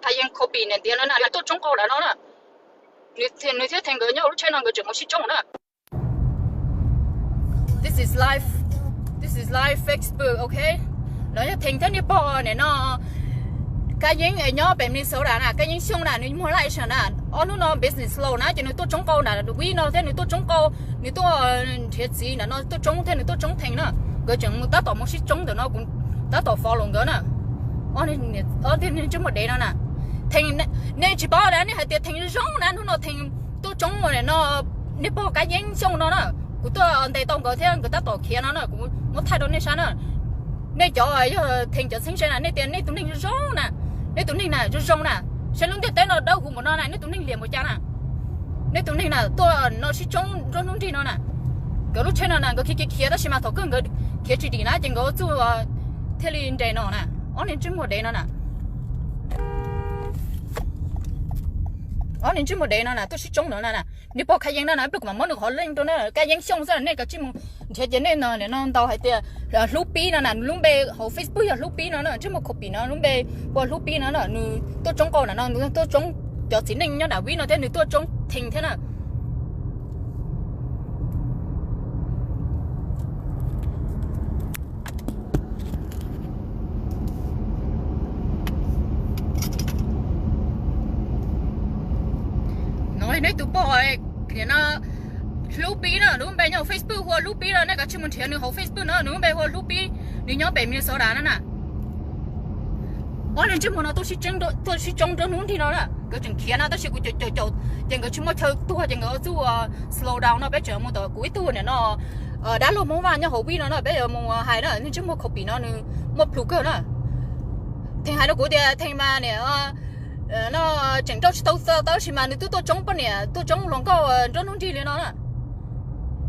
Kha Yeej copy niam ntiav no na, tuaj tsoob qau ntawm no na. Nws thiab Theej nkawd nyob hauv lub tsheb no nkawd tseem mus sib tsoob na. This is live, this is live Facebook, ok. No yog Theej thiab niag pog nim no, Kha Yeej nyob pem Minnesota na, Kha Yeej Xyooj na, nws muag license na. Ob hnub no business slow na ces nws tuaj tsoob qau na, Vib no thiab nws tuaj tsoob qau, nws tuaj nrhiav txiv ntawm no tuaj tsoob thiab nws tuaj tsoob Theej na. Nkawd tseem tab tom mus sib tsoob ntawm no, kuv tab tom follow nkawd na. Ob niag ntsej muag dev no na. Theej, nej tsis paub na, nej hais tias Theej zoo na, hnub no Theej tuaj tsoob ua no, niag pog Kha Yeej Xyooj no na. Kuv tuaj ntes tau nkawd thiab nkawd tab tom khiav no na, kuv muab thaij rau nej saib na. Nej cov yog Theej cov txheeb ze na, nej tias nej tus neeg zoo zoo na, nej tus neeg na zoo zoo na, saib lub ntiaj teb no dawb huv npaum no na, nej tus neeg liam npaum cas na. Nej tus neeg na tuaj no sib tsoob nruab hnub nrig no na. Nkawd lub tsheb no na nkawd khiav khiav khiav tab sis mas thaum kawg nkawd khiav tsis dim na ces nkawd ua txuj thiaj li nres no na. Ob niag ntsej muag dev no na. Ob niag ntsej muag dev no na tuaj sib tsoob no na. Niag pog Kha Yeej no na, ib pliag kuv mam muab nws qhov link rau na, Kha Yeej Xyooj xwb, nej kav tsij mus nrhiav ces nej no nim no ntau hais tias Hlub Pib no na, nws lub npe hauv Facebook yog Hlub Pib no na, ntsej muag copy no lub npe hu ua Hlub Pib no na, nws tuaj tsoob qau ntawm no, nws tuaj tsoob cov txiv neej nyob nram Vib no thiab nws tuaj tsoob Theej thiab na. No nej tus pog no, Hlub Pib no, nws lub npe nyob hauv Facebook hu ua Hlub Pib no, nej kav tsij mus nrhiav nws hauv Facebook no, nws lub npe hu ua Hlub Pib, nws nyob pem Minnesota no na. Ob niag ntsej muag no tuaj sib tsoob nruab hnub nrig no na, nkawd tseem khiav no tab sis kuv caum caum caum ces nkawd tsis muaj chaw tuag ces nkawd ua txuj slow down no, peb tseem mus tom kuv ib tug nim no dab laug Hmoob Vaj nyob hauv Vib no na, peb yuav mus hais na, niag ntsej muag copy no nws muaj plhus kawg na. Theej hais rau kuv tias Theej mas nim no tseem nrauj tsis tau txog tab sis mas nws twb tuaj tsoob poj niam tuaj tsoob hluas nkauj nruab hnub nrig li no na.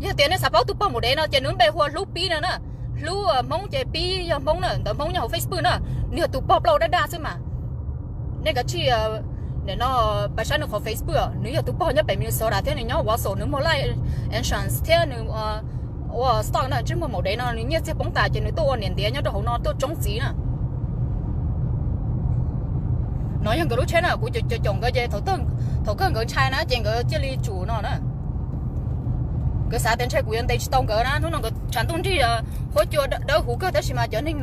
Yog tias nej xav paub tus pog maum dev no ces nws lub npe hu ua Hlub Pib no na. Hlub Hmoob ces Pib yog Hmoob na, ntawv Hmoob nyob hauv Facebook na. Nws yog tus pog plaub daj daj xwb mas. Nej kav tsij nim no pab saib nws qhov Facebook, nws yog tus pog nyob pem Minnesota thiab nws nyob Wausau, nws muag life insurance thiab nws ua stock na, ntsej muag maum dev no nws nyiaj txiag poob tas ces nws tuaj ua niam ntiav nyob rau hauv no tuaj tsoob txiv na. No yog nkawd lub tsheb na, kuv caum caum nkawd ces thaum kawg nkawd ntshai na ces nkawd cia li tsum no na. Nkawd xav tias ntshai kuv yuav ntes tsis tau nkawd na, hnub no nkawd tshav ntuj nrig, huab cua dawb huv kawg tab sis mas cov neeg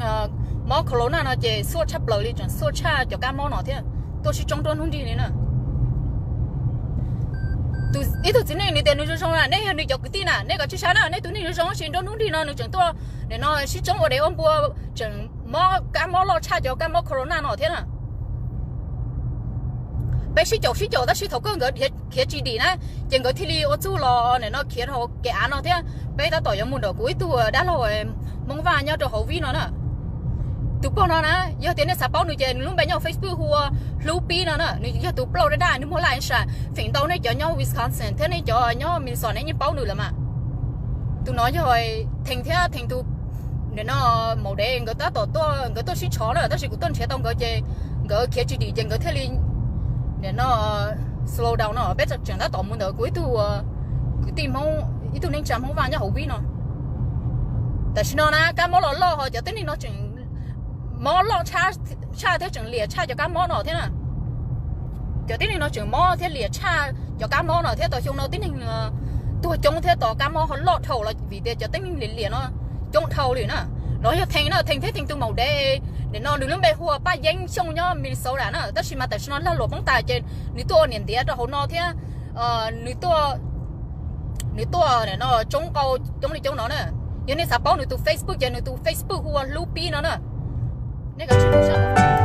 mob corona no ces xuaj tshaj plaws li, tseem xuaj tshaj cov kab mob no thiab, tuaj sib tsoob nruab hnub nrig li na. Ib tug txiv neej nws tias nws zoo zoo na, nej yog nws cov kwv tij na, nej kav tsij saib na, nej tus neeg zoo zoo tab sis nruab hnub nrig no nws tseem tuaj nim no sib tsoob ua dev ua npua, tseem mob kab mob loj tshaj cov kab mob corona no thiab na. Peb sib caum sib caum tab sis thaum kawg nkawd khiav tsis dim na, ces nkawd thiaj li ua txuj los nim no khiav rau kev av no thiab. Peb tab tom yuav mus nram kuv ib tug dab laug Hmoob Vaj nyob rau hauv Vib no na. Tus pog no na, yog tias nej xav paub nws ces nws lub npe nyob Facebook hu ua Hlub Pib no na, nws yog tus plaub daj daj, nws muag life insurance, feem ntau nej cov nyob Wisconsin thiab nej cov nyob Minnesota nej yeej paub nws lawm mas. Tus no yog Theej thiab Theej tus nim no maum dev nkawd tab tom tuaj, nkawd tuaj sib tshov na tab sis kuv tuaj nrhiav tau nkawd ces nkawd khiav tsis dim ces nkawd thiaj li nim no slow down no, peb tseem tab tom mus ntawm kuv ib tug kwv tij Hmoob, ib tug neej tsa Hmoob Vaj nyob hauv Vib no. Tam sim no na kab mob los loj ho cov tib neeg no tseem mob loj tshaj thiab tseem liam tshaj cov kab mob no thiab na. Cov tib neeg no tseem mob thiab liam tshaj cov kab mob no thiab, tau xyoo no tib neeg tuag coob thiab tos kab mob ho loj dhau los vim tias cov tib neeg liam liam no coob dhau li na. No yog Theej na, Theej thiab Theej tus maum dev, nim no nws lub npe hu ua Paj Yeeb Xyooj nyob Minnesota na, tab sis mas tam sim no lag luam poob tas ces nws tuaj ua niam ntiav rau hauv no thiab. Nws tuaj, nws tuaj nim no tsoob qau coob li coob no na. Yog nej xav paub nws tus Facebook ces nws tus Facebook hu ua Hlub Pib no na. Nej kav tsij mus saib.